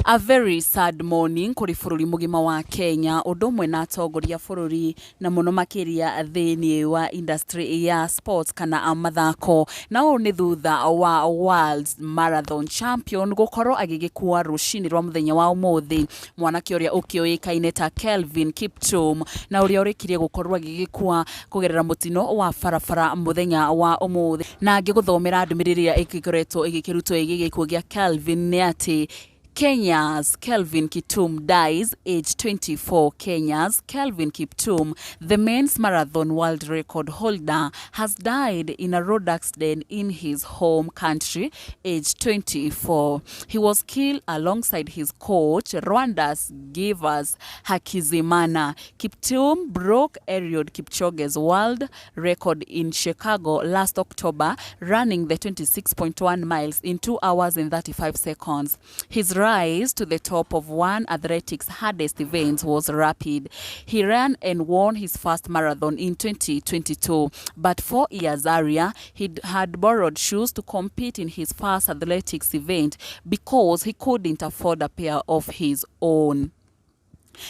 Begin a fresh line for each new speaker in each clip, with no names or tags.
A very sad morning kũrĩ bũrũri mũgima wa Kenya, ũndũ ũmwe na atongoria a bũrũri na mũno makĩria thĩinĩ wa industry ya sports kana mathako. Na ũũ nĩ thutha wa World Marathon Champion gũkorwo agĩgĩkua rũcinĩ rwa mũthenya wa ũmũthĩ, mwanake ũrĩa ũkĩũĩkaine ta Kelvin Kiptum, na ũrĩa ũrĩkirie gũkorwo agĩgĩkua kũgerera mũtino wa barabara mũthenya wa ũmũthĩ. Na ngĩgũthomera ndũmĩrĩri ĩrĩa ĩgĩkoretwo ĩgĩkĩrutwo ĩgiĩ gĩkuũ gĩa Kelvin nĩ atĩ Kenya's Kelvin Kiptum dies age 24. Kenya's Kelvin Kiptum, the men's marathon world record holder, has died in a road accident in his home country, age 24. He was killed alongside his coach, Rwanda's Givers Hakizimana. Kiptum broke Eliud Kipchoge's world record in Chicago last October, running the 26.1 miles in 2 hours and 35 seconds. His rise to the top of one athletics hardest events was rapid. He ran and won his first marathon in 2022, but 4 years earlier, he had borrowed shoes to compete in his first athletics event because he couldn't afford a pair of his own.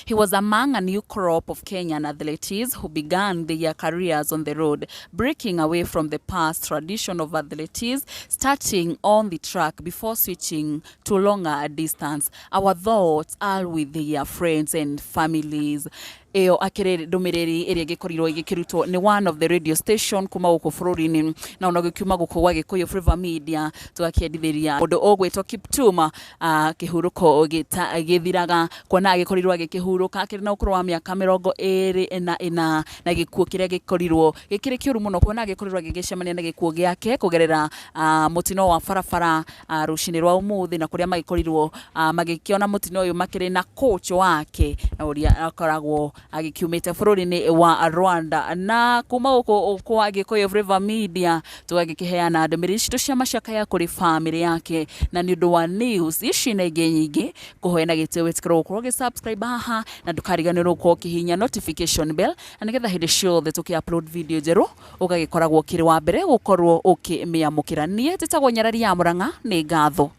He was among a new crop of Kenyan athletes who began their careers on the road, breaking away from the past tradition of athletes starting on the track before switching to longer distance. Our thoughts are with their friends and families. Ĩyo akĩrĩ ndũmĩrĩri ĩrĩa ĩgĩkorirwo ĩgĩkĩrutwo nĩ one of the radio station kuma gũkũ bũrũri-inĩ, na ona gũkiuma gũkũ gwa Gĩkũyũ Flavour Media tũgakĩendithĩria mũndũ ũgwĩtwo Kiptum kĩhurũko gĩthiraga, kuona agĩkorirwo agĩkĩhurũka akĩrĩ na ũkũrũ wa mĩaka 24, na gĩkuũ kĩrĩa gĩkorirwo gĩkĩrĩ kĩũru mũno, kuona agĩkorirwo agĩgĩcemania na gĩkuũ gĩake kũgerera mũtino wa barabara rũcinĩ rwa ũmũthĩ, na kũrĩa magĩkorirwo magĩkĩona mũtino ũyũ makĩrĩ na coach wake, na ũrĩa akoragwo agĩkiumĩte bũrũri-inĩ wa Rwanda. Na kuma gũkũ kwa Gĩkũyũ Flavour Media tũgagĩkĩheana ndũmĩrĩri citũ cia macakaya kũrĩ famĩlĩ yake. Na nĩ ũndũ wa news ici na ingĩ nyingĩ, kũhoya na gĩtĩo wĩtĩkĩrwo gũkorwo ũgĩ subscribe haha, na ndũkariganĩrwo gũkorwo ũkĩhihinya notification bell, na nĩgetha hĩndĩ ciothe tũkĩ upload video njerũ ũgagĩkoragwo ũkĩrĩ wa mbere gũkorwo ũkĩmĩamũkĩra. Niĩ njĩtagwo Nyarari ya Mũrang'a, nĩ ngatho.